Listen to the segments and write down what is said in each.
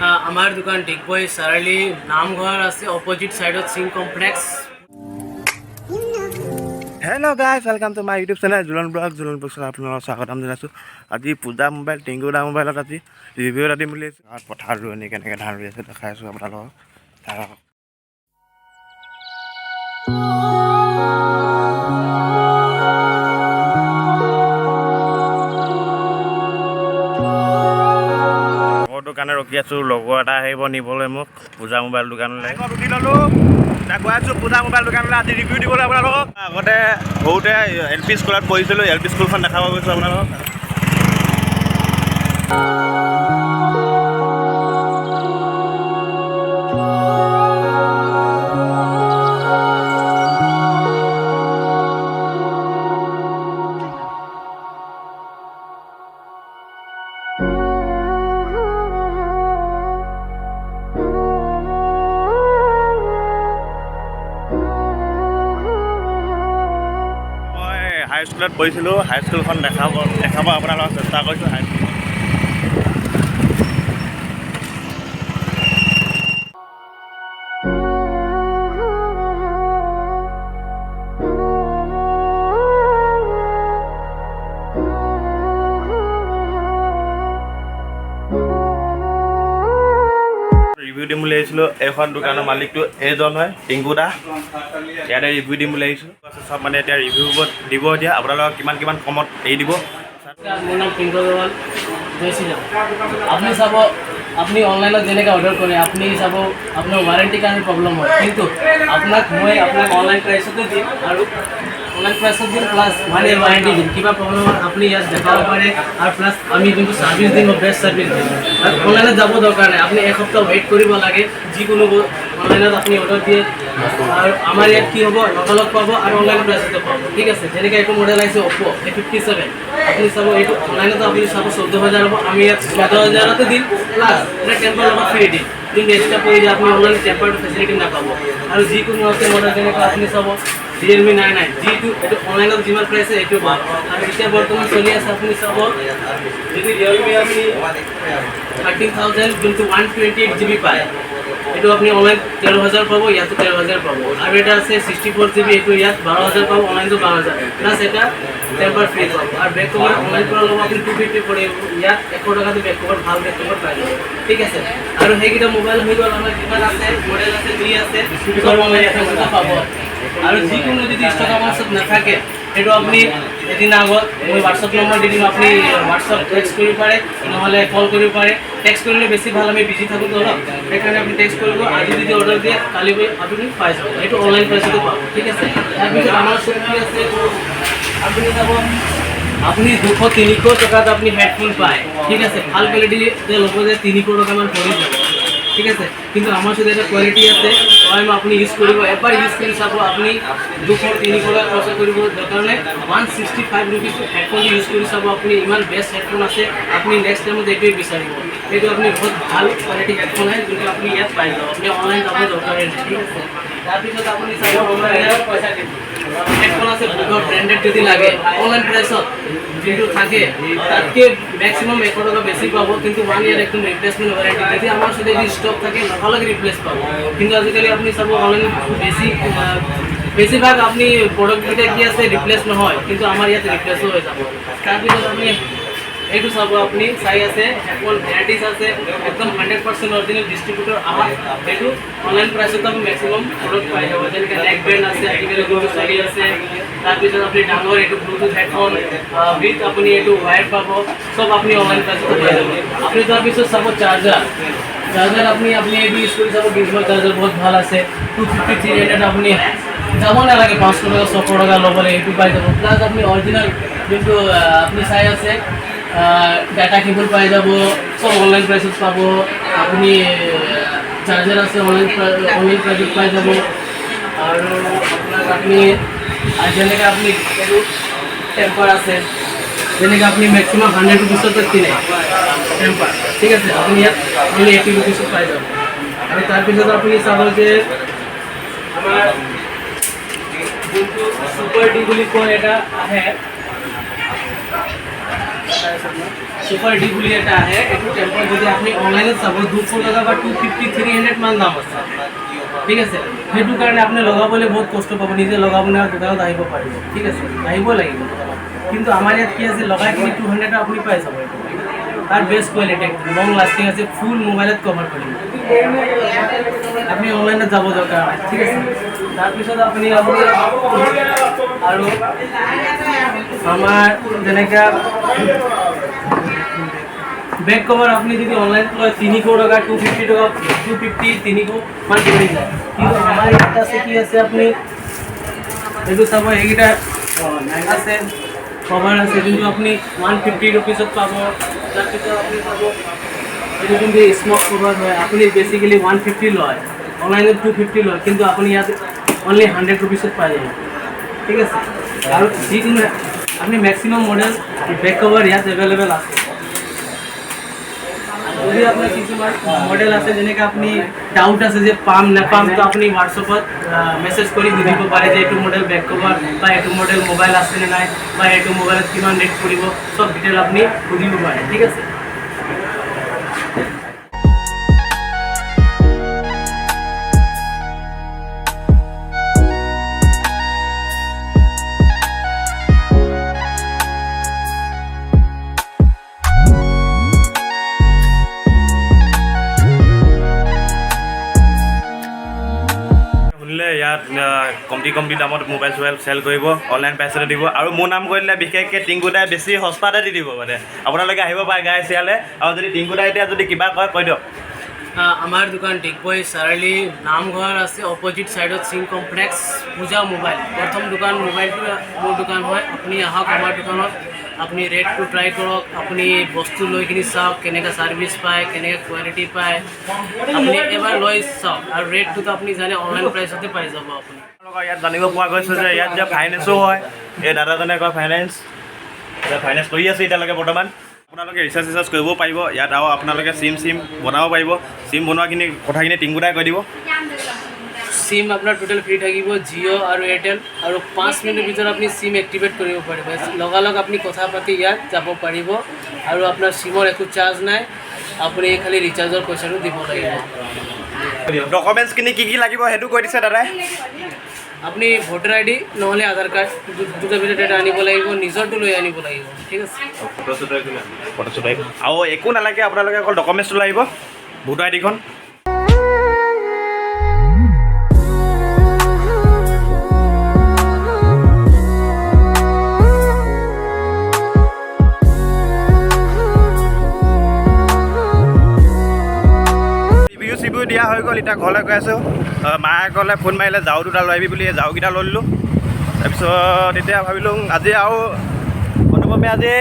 আমাৰ দোকান ডিগবৈ চাৰিআলি নামঘৰ আছে, অপজিট ছাইডত Singh complex. Hello guys, welcome to my YouTube channel Jhulan blog. Jhulan ব্লগত আপোনালোকক স্বাগতম জনাইছোঁ। আজি পূজা মোবাইল, টিংকুদা মোবাইলত আজি ৰিভিউ এটা দিম বুলি আহিছোঁ। আৰু পথাৰ ৰোৱনী কেনেকৈ ধান ৰুই আছে দেখাই আছোঁ আপোনালোকক। চাওক। লগৰ দোকানে ৰখি আছোঁ, লগৰ এটা আহিব নিবলৈ মোক পূজা মোবাইল দোকানলৈ। উঠি ল'লোঁ, এতিয়া গৈ আছোঁ পূজা মোবাইল দোকানলৈ আজি ৰিভিউ দিবলৈ আপোনালোকক। আগতে সৰুতে এল পি স্কুলত পঢ়িছিলোঁ, এল পি স্কুলখন দেখাব গৈছোঁ আপোনালোকক। মই হাই স্কুলত পঢ়িছিলোঁ, হাই স্কুলখন দেখাব আপোনালোকক চেষ্টা কৰিছোঁ হাই স্কুলখন। ৰিভিউ দিম বুলি আহিছিলোঁ। এইখন দোকানৰ মালিকটো এইজন হয়, টিংকু দা। ইয়াতে ৰিভিউ দিম বুলি আহিছোঁ। চব মানে এতিয়া ৰিভিউ দিব। এতিয়া আপোনালোকক কিমান কিমান কমত এৰি দিব। মোৰ নাম টিংকু আগৰৱাল, জয় শ্ৰীৰাম। আপুনি চাব, আপুনি অনলাইনত যেনেকৈ অৰ্ডাৰ কৰে, আপুনি চাব আপোনাৰ ৱাৰেণ্টিৰ কাৰণে প্ৰব্লেম হয়। কিন্তু আপোনাক মই আপোনাক অনলাইন প্ৰাইচতে দিম আৰু অনলাইন প্ৰাইচত দিম, প্লাছ 1 ইয়েৰ ৱাৰেণ্টি দিম। কিবা প্ৰব্লেম হয় আপুনি ইয়াত দেখাব পাৰে আৰু প্লাছ আমি যোনটো ছাৰ্ভিচ দিম, বেষ্ট ছাৰ্ভিচ দিম। আৰু অনলাইনত যাব দৰকাৰ নাই, আপুনি এসপ্তাহ ৱেইট কৰিব লাগে। যিকোনো অনলাইনত আপুনি অৰ্ডাৰ দিয়ে আৰু আমাৰ ইয়াত কি হ'ব, লগালগ পাব আৰু অনলাইন প্ৰাইচতে পাব, ঠিক আছে? যেনেকৈ এইটো মডেল আহিছে অ'প্প' এ57, আপুনি চাব এইটো অনলাইনতো আপুনি চাব 14,000 হ'ব। আমি ইয়াত 14,000তে দিম, প্লাছ এটা টেম্পাৰ লগত ফ্ৰী দিম, যোনটো এক্সট্ৰা পৰি যায়। আপুনি অনলাইন টেম্পাৰটো ফেচিলিটি নাপাব। আৰু যিকোনো আছে মডেল, যেনেকৈ আপুনি চাব ৰিয়েলমি 9 9, যিটো এইটো অনলাইনত যিমান প্ৰাইচ আছে এইটো পাব। আৰু এতিয়া বৰ্তমান চলি আছে, আপুনি চাব যদি ৰিয়েলমি আপুনি 13,000 যোনটো 128 GB পায়, এইটো আপুনি অনলাইন 13,000 পাব, ইয়াতো 13,000 পাব। আৰু এটা আছে 64 জিবি, এইটো ইয়াত 12,000 পাব, অনলাইনটো 12,000, প্লাছ এটা টেম্পাৰ ফ্ৰী পাব। আৰু বেক কভাৰ অনলাইন পৰা ল'ব আপুনি 250 পৰিব, ইয়াত 100 টকাতে বেক কভাৰ, ভাল বেক কভাৰ পাই যাব, ঠিক আছে? আৰু সেইকেইটা মোবাইল হৈ গ'ল। আমাৰ যিমান আছে মডেল আছে, যি আছে চব অনলাইন প্ৰাইচতে পাব। আৰু যিকোনো যদি ষ্টক আমাৰ ওচৰত নাথাকে, সেইটো আপুনি এদিন আগত মই হোৱাটছআপ নম্বৰ দি দিম, আপুনি হোৱাটছআপ টেক্সট কৰিব পাৰে, নহ'লে কল কৰিব পাৰে। টেক্সট কৰিলে বেছি ভাল, আমি বিজি থাকোঁতো অলপ, সেইকাৰণে আপুনি টেক্সট কৰিব। আজি যদি অৰ্ডাৰ দিয়ে, কালি আপুনি পাই যাব। এইটো অনলাইন প্ৰাইচতো পাব, ঠিক আছে? তাৰপিছত আমাৰ ওচৰত কি আছে, আপুনি চাব, আপুনি 200-300 টকাত আপুনি হেডফোন পায়, ঠিক আছে? ভাল কোৱালিটি যে ল'ব যে 300 টকামান পৰি যাব, ঠিক আছে? কিন্তু আমাৰ ওচৰত এটা কোৱালিটি আছে, হয়, আপুনি ইউজ কৰিব, এবাৰ ইউজ কৰি চাব, আপুনি 200-300 টকা খৰচা কৰিব দৰকাৰ নাই। 165 ৰুপিজ হেডফোনটো ইউজ কৰি চাব আপুনি, ইমান বেষ্ট হেডফোন আছে, আপুনি নেক্সট টাইমত এইটোৱে বিচাৰিব। সেইটো আপুনি বহুত ভাল কোৱালিটি হেডফোন হয়, যোনটো আপুনি ইয়াত পাই যাব, আপুনি অনলাইন যাব দৰকাৰেই নাই, ঠিক আছে? তাৰপিছত আপুনি চাব আমাৰ ইয়াত হেডফোন আছে বোটৰ ব্ৰেণ্ডেড। যদি লাগে, অনলাইন প্ৰাইচত যোনটো থাকে তাতকৈ মেক্সিমাম 100 টকা বেছি পাব, কিন্তু 1 ইয়াৰ একদম ৰিপ্লেচমেণ্ট ৱাৰেণ্টি। যদি আমাৰ ওচৰত যদি ষ্টক থাকে, লগালগে ৰিপ্লেচ পাব। কিন্তু আজিকালি আপুনি চাব অনলাইন বেছিভাগ আপুনি প্ৰডাক্টকেইটা কি আছে, ৰিপ্লেচ নহয়, কিন্তু আমাৰ ইয়াত ৰিপ্লেচো হৈ যাব। তাৰপিছত আপুনি এইটো চাব, আপুনি চাই আছে হেডফোন ভেৰাইটিজ আছে, একদম 100% অৰিজিনেল ডিষ্ট্ৰিবিউটৰ আহা। এইটো অনলাইন প্ৰাইচত আপুনি মেক্সিমাম প্ৰডাক্ট পাই যাব, যেনেকৈ নেক বেণ্ড আছে আজিকালি যোনটো চলি আছে। তাৰপিছত আপুনি ডাঙৰ এইটো ব্লুটুথ হেডফোন উইথ আপুনি এইটো ৱায়াৰ পাব, চব আপুনি অনলাইন প্ৰাইচতে পাই যাব। আপুনি তাৰপিছত চাব চাৰ্জাৰ। চাৰ্জাৰ আপুনি এইটো ইউজ কৰি চাব, গিজমৰ চাৰ্জাৰ বহুত ভাল আছে। 250, 300, আপুনি যাব নালাগে 500 টকা 600 টকা ল'বলৈ, এইটো পাই যাব। প্লাছ আপুনি অৰিজিনেল যোনটো আপুনি চাই আছে ডাটা কেবল পাই যাব, চব অনলাইন প্ৰাইচত পাব। আপুনি চাৰ্জাৰ আছে, অনলাইন প্ৰাইচত পাই যাব। আৰু আপোনাক আপুনি আৰু যেনেকৈ আপুনি এইটো টেম্পাৰ আছে, যেনেকৈ আপুনি মেক্সিমাম 100 ৰুপিছতে কিনে টেম্পাৰ, ঠিক আছে? আপুনি ইয়াত অনলি 80 ৰুপিছত পাই যাব। আৰু তাৰপিছত আপুনি চাব যে আমাৰ যোনটো ছুপাৰ ডি বুলি কয় এটা আহে। ছুপাৰ ডি বুলি এটা আহে। এইটো টেম্পাৰ যদি আপুনি অনলাইনত চাব, 200 টকা বা 250, 300 মান দাম আছে, ঠিক আছে। সেইটো কাৰণে আপুনি লগাবলৈ বহুত কষ্ট পাব। নিজে লগাব নোৱাৰে, দোকানত আহিব পাৰিব, ঠিক আছে, আহিব লাগিব দোকানত। কিন্তু আমাৰ ইয়াত কি আছে, লগাই কিনি 200 আপুনি পাই যাব এইটো। তাৰ বেষ্ট কোৱালিটি, লং লাষ্টিং আছে, ফুল মোবাইলত কভাৰ কৰিব। আপুনি অনলাইনত যাব দৰকাৰ নাই, ঠিক আছে। তাৰপিছত আপুনি আপুনি আৰু আমাৰ যেনেকৈ বেক কভাৰ, আপুনি যদি অনলাইন লয়, 300 টকা, 250 টকা, 250, 300 মান পৰি যায়। কিন্তু আমাৰ ইয়াত আছে, কি আছে, আপুনি এইটো চাব, এইকেইটা আছে, কভাৰ আছে, যোনটো আপুনি 150 ৰুপিজত পাব। তাৰপিছত আপুনি পাব এইটো যোনটো স্মক কভাৰ হয়, আপুনি বেচিকেলি 150 লয়, অনলাইনত 250 লয়, কিন্তু আপুনি ইয়াত অনলি 100 ৰুপিজত পাই যাব, ঠিক আছে। আৰু যিকোনো আপুনি মেক্সিমাম মডেল বেক কভাৰ ইয়াত এভেইলেবল আছে। যদি আপোনাৰ কিছুমান মডেল আছে, যেনেকৈ আপুনি ডাউট আছে যে পাম নাপাম, তো আপুনি হোৱাটছএপত মেছেজ কৰি সুধিব পাৰে যে এইটো মডেল বেক কভাৰ বা এইটো মডেল মোবাইল আছেনে নাই বা এইটো মোবাইলত কিমান ৰেট পৰিব, চব ডিটেইল আপুনি সুধিব পাৰে, ঠিক আছে। শুনিলে, ইয়াত কমটি কমটি দামত মোবাইল চোবাইল চেল কৰিব, অনলাইন প্ৰাইচতে দিব। আৰু মোৰ নাম কৈ দিলে বিশেষকৈ টিংকুদাই বেছি সস্তাতে দি দিব। মানে আপোনালোকে আহিব পাৰে গাইছ ইয়ালৈ। আৰু যদি টিংকুদাই এতিয়া যদি কিবা কয়, কৈ দিয়ক। আমাৰ দোকান ডিগবৈ চাৰিআলি নামঘৰ আছে, অপজিট ছাইডত সিং কমপ্লেক্স, পূজা মোবাইল। প্ৰথম দোকান মোবাইলটো মোৰ দোকান হয়। আপুনি আহক আমাৰ দোকানত, আপুনি ৰেটটো ট্ৰাই কৰক, আপুনি বস্তু লৈ কিনি চাওক কেনেকৈ ছাৰ্ভিচ পায়, কেনেকৈ কোৱালিটি পায়। আপুনি এবাৰ লৈ চাওক। আৰু ৰেটটোতো আপুনি জানে, অনলাইন প্ৰাইচতে পাই যাব আপুনি। আপোনালোকৰ ইয়াত জানিব পৰা গৈছে যে ইয়াত যে ফাইনেন্সো হয়। এই দাদাজনে কয় ফাইনেন্স, ফাইনেন্স কৰি আছে এতিয়ালৈকে বৰ্তমান। আপোনালোকে ৰিচাৰ্জ চিচাৰ্জ কৰিব পাৰিব ইয়াত আৰু আপোনালোকে চিম চিম বনাব পাৰিব। চিম বনোৱাখিনি কথাখিনি টিংকুদাই কৈ দিব। চিম আপোনাৰ টোটেল ফ্ৰী থাকিব, জিঅ' আৰু এয়াৰটেল। আৰু 5 মিনিটৰ ভিতৰত আপুনি চিম এক্টিভেট কৰিব পাৰিব। লগালগ আপুনি কথা পাতি ইয়াত যাব পাৰিব আৰু আপোনাৰ চিমৰ একো চাৰ্জ নাই, আপুনি খালি ৰিচাৰ্জৰ পইচাটো দিব লাগিব। ডকুমেণ্টছখিনি কি কি লাগিব সেইটো কৈ দিছে দাদাই। আপুনি ভোটাৰ আইডি নহ'লে আধাৰ কাৰ্ড, দুটাৰ ভিতৰত এটা আনিব লাগিব, নিজৰটো লৈ আনিব লাগিব, ঠিক আছে। ফটো চটো আৰু একো নালাগে, আপোনালোকে অকল ডকুমেণ্টছটো লাগিব, ভোটাৰ আইডিখন। ৰিভিউ চিভিউ দিয়া হৈ গ'ল, এতিয়া ঘৰলৈ গৈ আছোঁ। মায়ে ক'লে, ফোন মাৰিলে, ঝাৰু দুটা লৈ আহিবি বুলি। ঝাৰুকেইটা লৈ ল'লোঁ। তাৰপিছত এতিয়া ভাবিলোঁ আজি আৰু অনুপমে আজি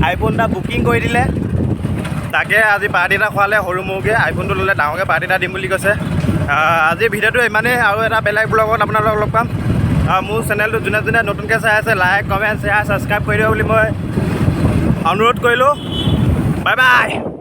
আইফোন এটা বুকিং কৰি দিলে। তাকে আজি পাৰ্টি এটা খোৱালে সৰু মৰুকৈ। আইফোনটো ল'লে ডাঙৰকৈ পাৰ্টি এটা দিম বুলি কৈছে। আজিৰ ভিডিঅ'টো ইমানেই। আৰু এটা বেলেগ ব্লগত আপোনালোকক লগ পাম। মোৰ চেনেলটো যোনে যোনে নতুনকৈ চাই আছে, লাইক, কমেণ্ট, শ্বেয়াৰ, ছাবস্ক্ৰাইব কৰি দিব বুলি মই অনুৰোধ কৰিলোঁ। Bye bye.